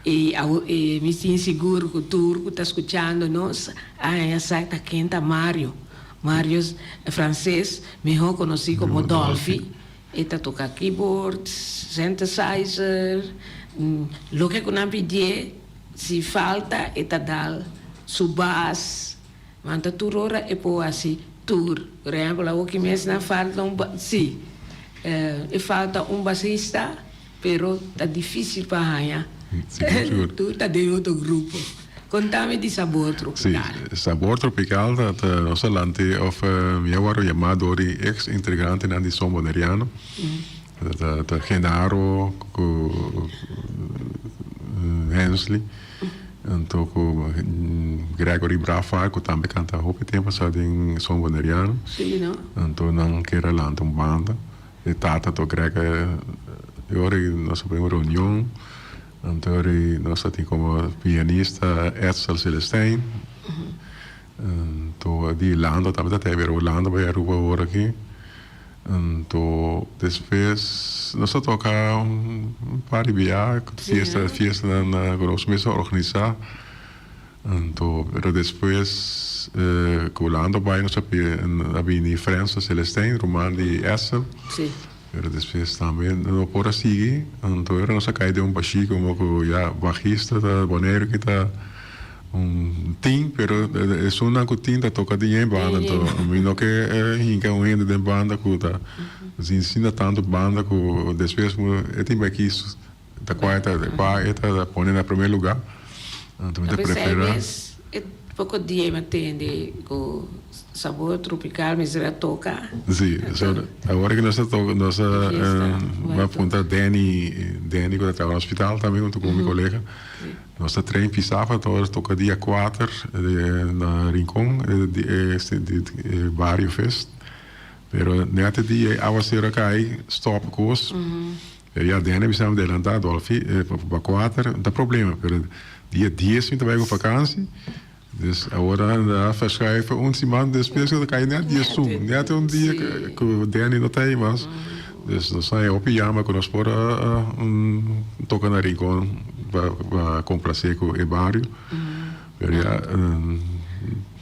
Y y mi tin sigur cu tur cu ta scuchando nos a haña sa ta ken ta Mario. Mario Frances, miho conoci como Dolfi. E ta toca keyboard, synthesizer, loke cu nan pidié si falta e ta dal su bass. Manta tur ora e por hasi tur. Por ehempel awoki mes nan falta un si e falta un basista pero ta dificil pa haña tur ta den otro grupo. Contami di Sabor Tropical. Si, Sabor Tropical ta ta nos a lante of mi a wòrdu yamá dor di ex integrantenan di Son Boneriano. Ta ta Genaro ku Hensley. Anto ku Gregory Braafhart ku tambe kanta hopi tempu sa den Son Boneriano. Sí, no? Anto nan kier a lanta un banda. E tata to Greg e ora ei nos a pone un reunion. Anto e ora ei nos a tin komo pianista Edsel Celestijn. Anto di Lando tambe ta tei pero Lando bai Aruba awor aki. Anto despues nos a toca un par di bia fiesta fiestanan cu nos mes a organisa anto pero despues cu Lando bai nos a a bini Frenzo Celestijn ruman di Edsel pero despues tambe no por a sigui anto ora nos a cay den un bashi como cu ya bajista ta Boneiru ki ta Un tin, pero esunnan ku tin ta toka di yen banda, anto mi no ke hinka un hende den banda ku ta sin tantu banda ku despues e tin bai kis ta kua e ta kua e ta pone na primer luga, anto mi ta prefera. E poko dia mi a tende ku Sabor Tropical mester a toka. Si, so awor ku nos ta toka nos a apunta Danny, Danny ku ta traha na hospital tambe huntu ku mi kolega. Nos ta train Pisafa ta toca dia kuater na Rincon di e Barrio Fest. Pero net e dia e awacero a cay stop cos. Pero ya Danny a bisa mi adelanta Dolfi pa kuater no ta problema pero dia dies mi ta bay cu vakantie. Dus awor a verschuiven un siman despues cu ta cay net dia sun. Net un dia cu Danny no ta ey mas. Dus nos a hopi yama cu nos por a toca na Rincon pa complace cu e bario. Pero ya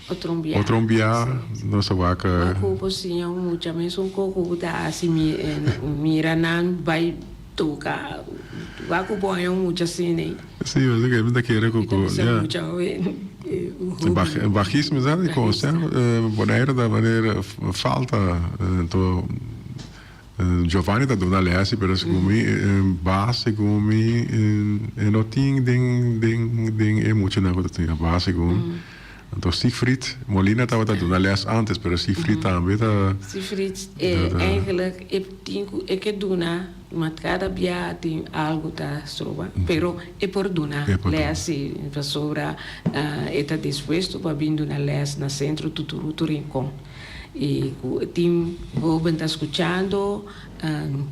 otro un bia nos a wak. Wak cu bo siña un mucha mesun co cu bo ta haci mira nan bay toca. Wak cu bo haña un mucha asina ey. Sí, bo sa mi ta kere ku ku ya. Bajismo sa di kos ya. Bonaire ta manera falta anto Giovanni ta duna lès pero segun mi bas segun mi e no tin den den den e muchanan ku ta tin bas segun Anto Siegfried Molina tabata duna les antes, pero Siegfried tambe ta. Siegfried eigenlijk e tin ku e ke duna, ma kada bia tin algu ta stroba, pero e por duna les si, pasobra e ta dispuesto pa bin duna les na Centro Tuturutu Rincon. I ku tin hoben ta skuchando,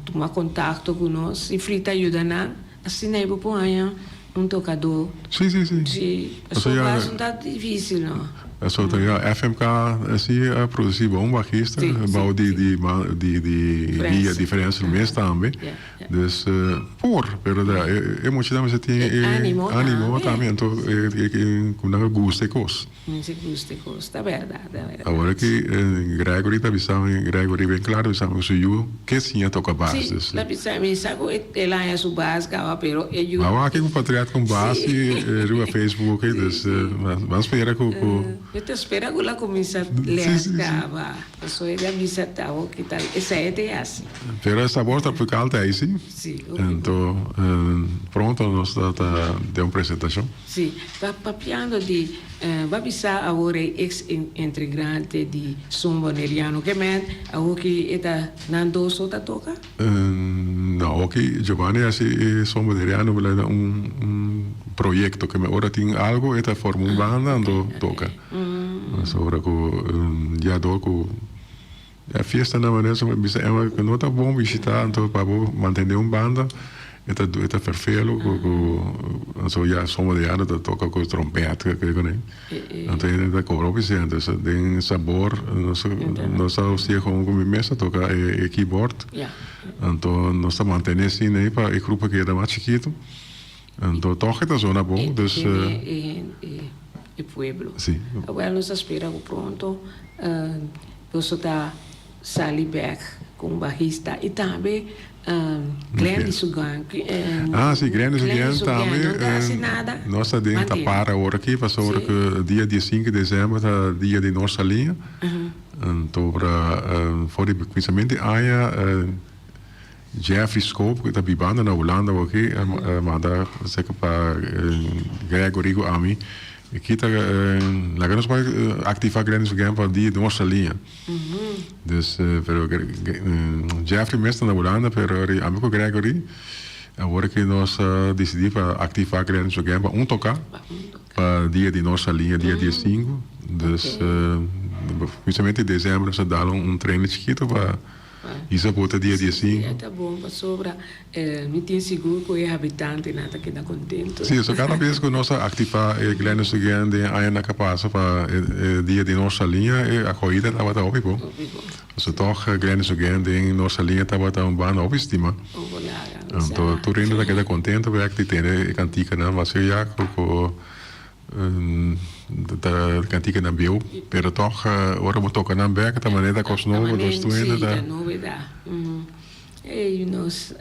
tuma kontakto ku nos, Siegfried ta yuda nan. Asina e bo por haña un tokadó. Sí, sí, sí. Sí, pasobra bas no ta difícil, no. Pasobra ta FMK sí a producí bon bajista bou di di di di guia di Frensel mes tambe. Dus por, pero e muchanan mester tin e animo tambe anto ku nan a gusta e kos. Mester gusta e kos, ta bèrdat, ta bèrdat. Awor aki Gregory ta bisa mi, Gregory ben klaru bisa mi ku su yu ke siña toka bas. Sí, ta bisa mi, sa ku el haña su bas kaba, pero e yu. Awor aki ku patriat ku bas i riba Facebook, dus ban spera ku ku. Mi ta spera ku lo a kuminsá lès kaba, pasobra el a bisa ta awor ki tal esei ta e hasi. Pero e sabor tropical ta ei sí. Sí, hopi bon. Anto pronto nos ta den un presentashon. Sí, pa papiando di Ba bisa awor e ex integrante di Son Boneriano ke men awor ki e ta nan dos so ta toka? No, awor ki Giovanni a hasi e Son Boneriano bula ta un un. proyecto ke men ora tin algo e ta forma un banda anto toca. Pasobra ku ya dor ku e fiestanan manera su bisa Emma ku no ta bon bishita anto pa bo mantene un banda e ta e ta ferfelo ku ku anto ya somo di anda ta toca ku trompet ku ke kuné anto e ta cobra hopi sent den sabor nos nos ta hostia ku mi mes ta toca e keyboard. Anto nos ta mantene asina ei pa e grupo keda mas chikitu. Anto tog e ta zona bon, dus. E e pueblo. Si. Awel nos ta spera ku pronto boso ta sali bek ku un bajista i tambe Glendy su gang. Ah si, Glendy su gang tambe. No ta hasi nada. Nos ta den tapar awor aki pasobra ku dia diesinku di desèmber ta dia di nos saliña. Anto ora for di kuminsamentu di aña Jeffrey Scope ku ta bibando na Hulanda awoki a manda aserka pa Gregory ku ami e kita laga nos bai aktivá Granny's Again pa dia di nos saliña. Dus pero Jeffrey mes ta na Hulanda pero ami ku Gregory awor ki nos a disidí pa aktivá Granny's Again pa un toká. Pa dia di nos saliña dia diesinku, dus kuminsamentu di desèmber nos a dal un training chikito pa hisa por ta dia diesinku. Si, ta bon pasobra mi tin sigur ku e habitantenan ta keda kontentu. Si, so kada bes ku nos a aktivá e Glennis Again den añanan ku a pasa pa e dia di nos saliña e akohida tabata hopi bon. Hopi bon. So tòg Glennis Again den nos saliña tabata un banda hopi stima. Anto tur hende ta keda kontento bek di tende e kantikanan masio ya ku ku ta kantikanan bieu pero tòg ora bo toka nan bek ta manera ta kos nobo dus tur hende ta. Ta novedad. Ey nos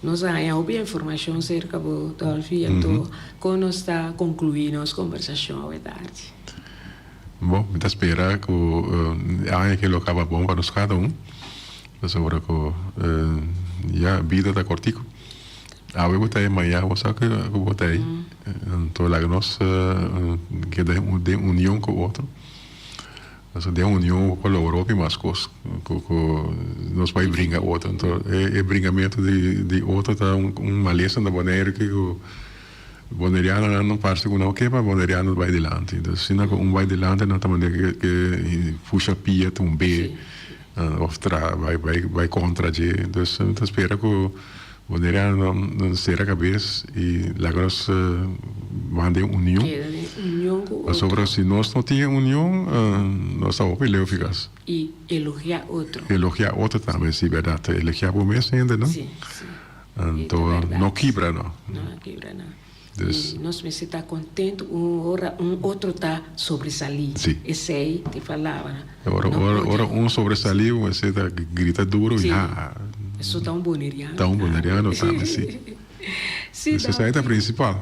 nos a haña hopi informashon serka bo Dolfi anto kon nos ta konkluí nos kombersashon awe tardi? Bo mi ta spera ku e aña aki lo kaba bon pa nos kada un. Pasobra ku ya bida ta kortiku. Awe bo ta ei, maña bo sa ku bo ta ei. Anto laga nos keda den union ku otro. Pasobra den union bo por logra hopi mas kos ku nos bai bringa otro. Anto e bringamentu di otro ta un malesa na Boneiru ku Bonerianonan no parse ku no ke pa boneriano bai dilanti. Entonces asina ku un bai dilanti nan ta manera ke pusha pia tumbe of tra bai bai bai kontra dje. Entonces mi ta spera ku bonerianonan sera kabes i laga nos ban den union. Keda den union ku otro. Pasobra si nos no tin e union nos ta hopi leu fikas. I elogia otro. Elogia otro tambe si bèrdat. Elogia bo mes hende no. Si si. Anto no kibra no. No a kibra no. Dus. Nos mester ta kontentu un ora un otro ta sobresalí. Si. Esei te palabra. Ora ora ora un sobresalí bo mester ta grita duro i ha. Eso ta un boneriano. Ta un boneriano tambe si. Si. Dus esei ta prinsipal.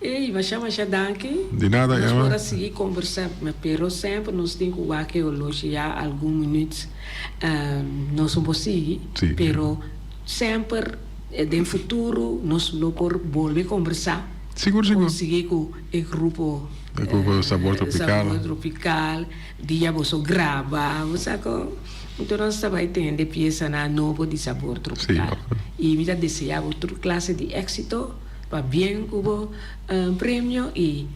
Ey, masha masha danki. Di nada Nos por a sigui conversa, pero semper nos tin cu wak e oloshi ya algun minuut nos no por sigui, pero semper den futuro nos lo por bolbe conversa. Sigur sigur. Sigui cu e grupo. E grupo Sabor Tropical. Sabor Tropical, dia boso graba, bo sa con? Enton nos ta bay tende piesanan nobo di Sabor Tropical. Y mi ta desea bo tur clase di exito. Pabien ku bo premio i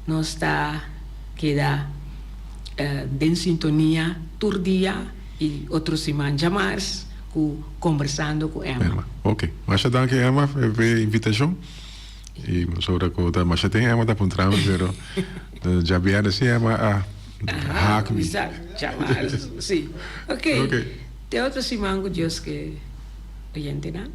nos ta keda den sintonia tur dia i otro siman djamars ku Kombersando ku Emma. Ok, masha danki Emma pa e invitashon i pasobra ku ta masha ten Emma ta puntra mi pero djabièrnè si Emma a hak mi. Djamars si ok te otro siman ku Dios ke oyentenan.